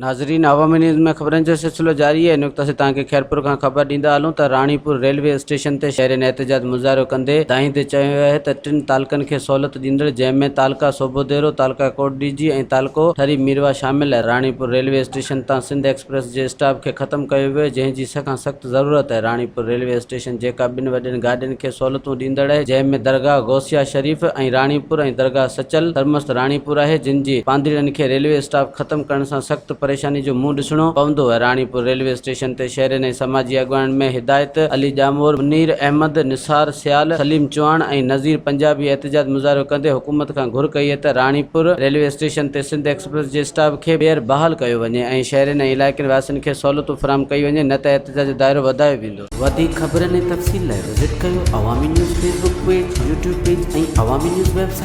ناظرين عوامي نيوز ۾ خبرن جو سلسلو جاري آهي. هن وقت اسين توهان کي خيرپور کان خبر ڏيندا هلون ته راڻيپور ريلوي اسٽيشن تي شهرين احتجاج مظاهرو ڪندي دانهيندي چيو آهي ته ٽن تعلقن کي سهولت ڏيندڙ جنهن ۾ تعلقه صوڀوديرو، تعلقه ڪوٽڏيجي ۽ تعلقو ٺري ميرواهه شامل آهي راڻيپور ريلوي اسٽيشن تان سنڌ ايڪسپريس جي اسٽاپ کي ختم ڪيو ويو جنهن جي کان سخت ضرورت آهي راڻيپور ريلوي اسٽيشن جيڪا ٻن وڏين گاڏين کي سهولتون ڏيندڙ آهي جنهن ۾ درگاهه غوثيه شريف ۽ راڻيپور ۽ درگاهه سچل سرمست راڻيپور آهي جن جي پانڌيئڙن کي ريلوي اسٽاپ ختم ڪرڻ سان سخت پريشاني جو منهن ڏسڻو پوندو. راڻيپور ريلوي اسٽيشن تي شهرين ۽ سماجي اڳواڻن ۾ هدايت علي ڄامور، منير احمد، نثار سيال، سليم چوهاڻ ۽ نذير پنجابي احتجاج مظاهرو ڪندي حڪومت کان گهر ڪئي ته راڻيپور ريلوي اسٽيشن تي سنڌ ايڪسپريس جي اسٽاپ کي ٻيهر بحال ڪيو وڃي ۽ شهرين ۽ علائقن واسين کي سهولتون فراهم ڪئي وڃي نه ته احتجاج جو دائرو وڌايو ويندو. وڌيڪ خبرن ۽ تفصيل لاء وزٽ ڪيو Awami news Facebook page, YouTube page ۽ Awami news website.